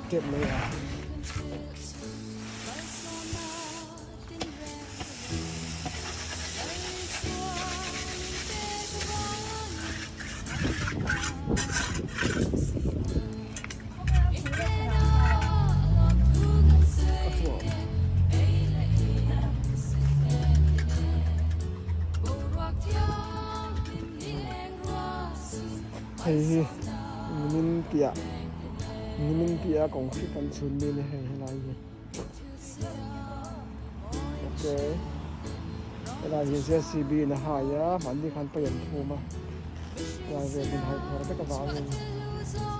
tep mai a. Hei hi nimin piah nimin piah concrete an chhun mi a ni hei helai hi okay helai hi JCB in a hai a mahni khan paih an phum a helai vel in hai phar vek avangin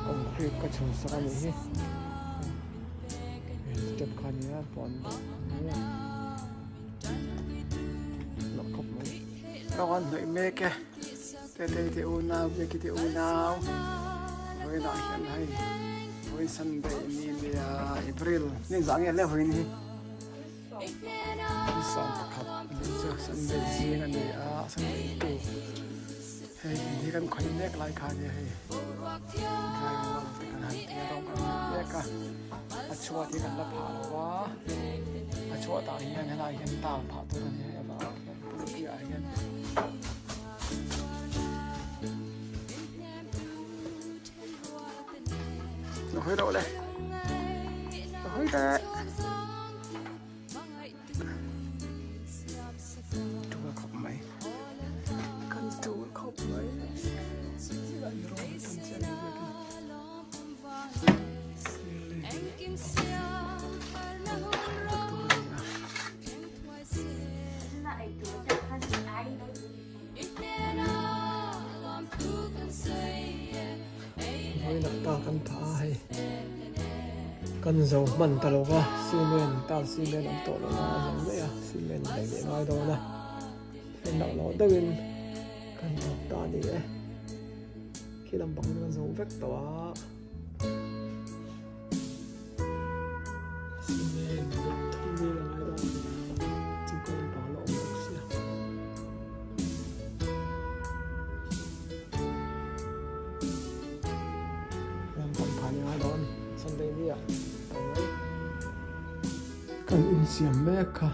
concrete ka chhun sak a nih hi step kha a ni a puan nia hlauh khawp mai rawng an hnawih mek e. Tetei te unau Biaki te unau vawiinah hian hei vawiin Sunday ni nia April ni zah nge le vawiin hi ni 11 ani chu Sunday zing a ni a Sunday tu hei in hi kan khawih mek lai kha nia hei dry wall te kan han ti a rawng kan han mek a a chhuat hi kan la phah lo va a chhuat ah hian helai hian tar phah tur a ni hei avang hian pulpit ah hian. Nó hơi đậu đây. Nó hơi đấy. Tua khop mai. Kan tua khop mai. Vawinak ta kan tha a hei kan zo hman ta lo va cement tar cement an tawh lo a a zo daih a cement lei leh ngai dawn a thil loh loh deuhin kan thawk ta a ni e khi lampang chu kan zo vek tawh a. Cement leh thum vel a ngai dawn a ni chu ka lampang la awm bawk sia. Lampang phah ni ngai dawn Sunday ni ah tam mai. Kan insiam mek kha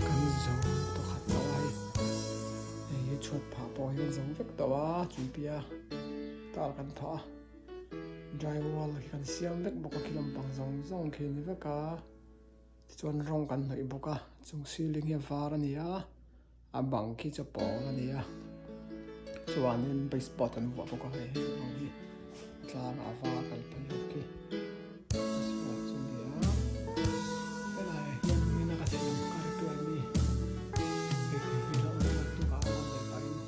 kan zo tawkhat tawh a hei hei hi chhuat phah pawh hi kan zo vek tawh a chuipia tar kan phah a. Dry wall hi kan siam vek bawk a khi lampang zawng zawng khi a ni vek a tichuan rawng kan hnawih bawk a chung ceiling hi a var a ni a a bang khi chu a pawl a ni a chuanin baseboard kan vuah bawk a hei hei rawng hi a tlangah a var kal phei ho khi baseboard chu a ni a helaiah hian mina ka siam ka repair mi hei thei hi hlauh vel a tukah a rawn leh pahin.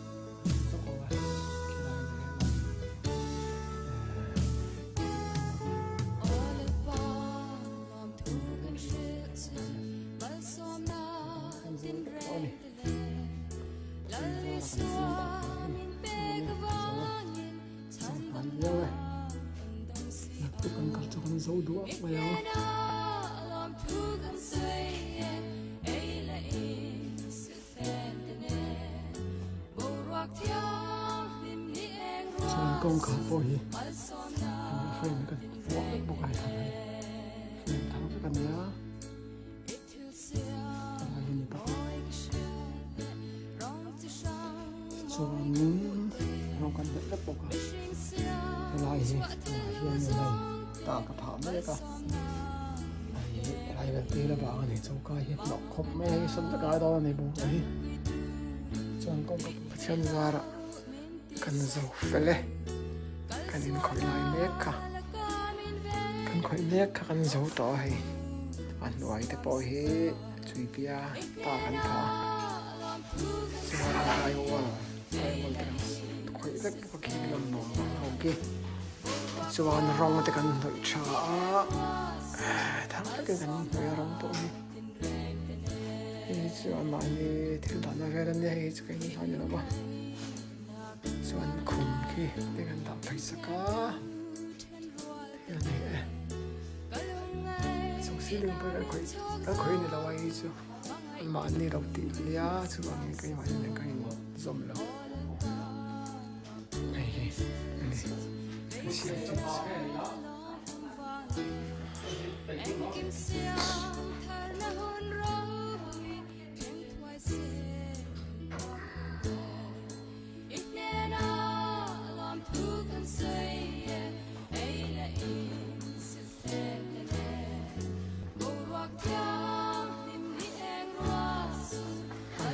Chuan kawngkhar pawh hi frame ka vuah vek bawk a hei frame thar vek a nia helai hi ni bawk a chuanin rawng kan hnawih vek bawk a helai hi tunah hian hei tar ka phah mek a hei helai vel tir avang a ni choka hi hnawk khawp mai a hei sawn vek ai dawn a ni bawk a hi chuan kawngka Pathian zarah kan zo fel e kan inkhawih lai mek kha kan khawih mek kha kan zo tawh a hei a hnuai te pawh hi chuipia pa kan phah a chuan dry wall dry wall te kan khawih vek bawk a khi lam nuam vak ho khi tichuan rawng te kan hnawih tha a thar takin kan hnawih a rawng pawh hi. Hei chu a mahni thil dahna vel a nia hei chu kei ni hlan ni lo va chuan khum khi te kan dah phei sak a thil a nei e chung ceiling pawh kan khawih kan khawih ni lo a hei chu an mahni lo tih a nia chuvangin keimah hian ka inzawm lo hei hi a ni ka siam chin chu.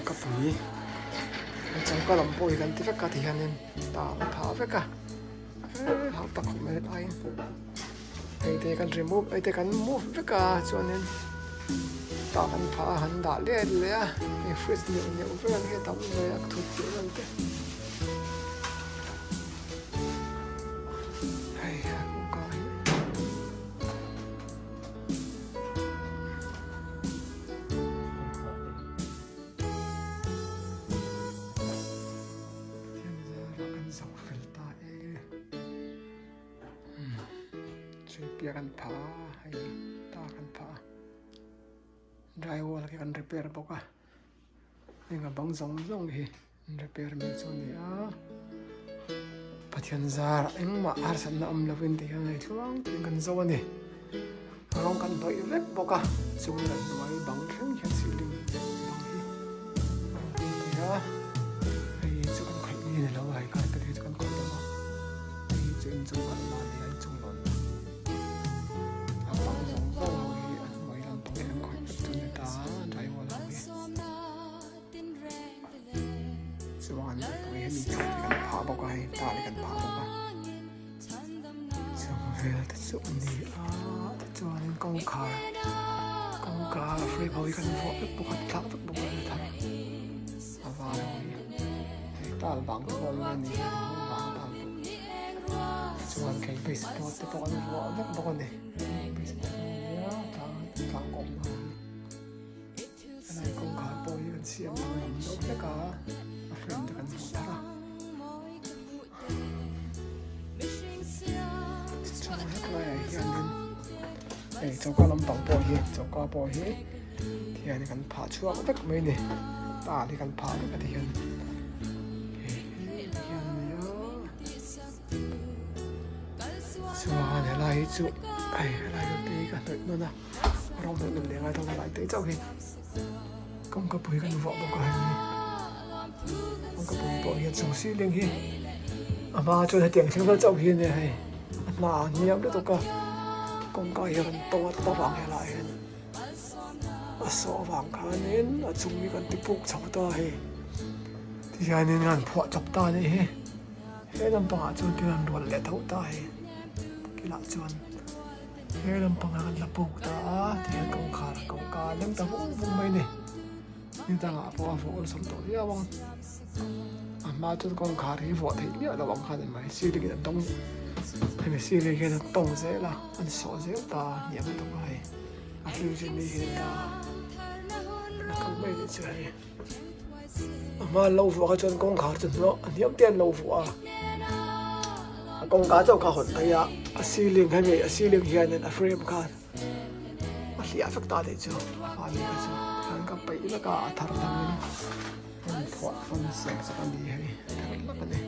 Ka pui changka lam pawh hi kan ti vek a ti hianin ta a tha vek a hau tak khawp mai laiin hei te kan remove hei te kan move vek a chuanin tah kan phah a han dah let leh a hei fridge neuh neuh vel hi a tam mai a thut tih vel te hei a kawngka hi. Pathian zarah kan zoh fel ta e. Chhuipiah kan phah a, hei ta kan phah a. Dry wall khi kan repair bawk a. Heng a bang zawng zawng hi an repair mai chu a ni a. Pathian zarah engmah harsatna awm lovin ti hian hei tluang takin kan zo a ni. Rawng kan hnawih vek bawk a, chung leh hnuai bang thleng hian ceiling bang hi a rawn ping thei a, hei chu kan khawih nge ni lo a, hei carpet hi chu kan khawih lo a, hei chu inchung kalna a ni a, inchung lawnna a bang zawng zawng ho hi a hnuai lampang hi an khawih vek chu a ni ta a, drywall ho hi chuan mipui hemi chhut hi kan phah bawk a, hei tah hi kan phah bawk a. Chung vel te chu a ni a tichuanin kawngkhar kawngka frame ho hi kan vuah vek bawk a thlak vek bawk a ni thar a var ho hi hei tal bang te pawh an ni a hnung bang tal pawh tichuan kei base board te pawh an vuah vek bawk a ni base board a ni a tlang tlang kawmna ho hi helai kawngkhar pawh hi kan siam danglam deuh hlek a a frame te kan vuah thar a. Hetlaiah hianin hei choka lampang pawh hi choka pawh hi tihian kan phah chhuak vek mai a ni tah hi kan phah vek a tihian hei tihian a ni a chuan helai hi chu hei helai hi te ka hnawih nawn a rawng hnawih nawn leh ngai dawn a lai te chauh hi kawngka pui kan vuah bawk a hei hi. Kawngkapui pawh hian chung ceiling hi a hma chuan hetiang thleng vel chauh hi a nia hei a hma a hniam lutuk a kawngka hi a rawn tawng a tawp avang helaiah hian a sawh avang khanin a chung hi kan ti puk chho ta a hei tihianin an phuah chawp ta a nih hi he lampangah chuan thil an rual leh tho ta a hei kilah chuan he lampangah an la puk ta a tihian kawngkhar kawngka a leng ta vung vung mai a ni. Ni dangah pawh a vuah awlsam tawh viau ang. A hma chuan kawngkhar hi vuah theih miah lo ang khan a ni mai. Ceiling in a dawng hemi ceiling hian a tawng zel a, an sawh zel ta a hniam lutuk a hei. A hlui chu mi hi ta a kal mai nih chu hei. A hma an lo vuah kha chuan kawngkhar chu hnuah a hniam te an lo vuah a. A kawngka chauh kha a hawn phei a, a ceiling hemi a ceiling hianin a frame khan. A hliah vek ta tih chu a hmani kha chu tikhan ka peih vek a a thar thangin rawn phuah rawn siam sak a ni hei a thar hlak a ni.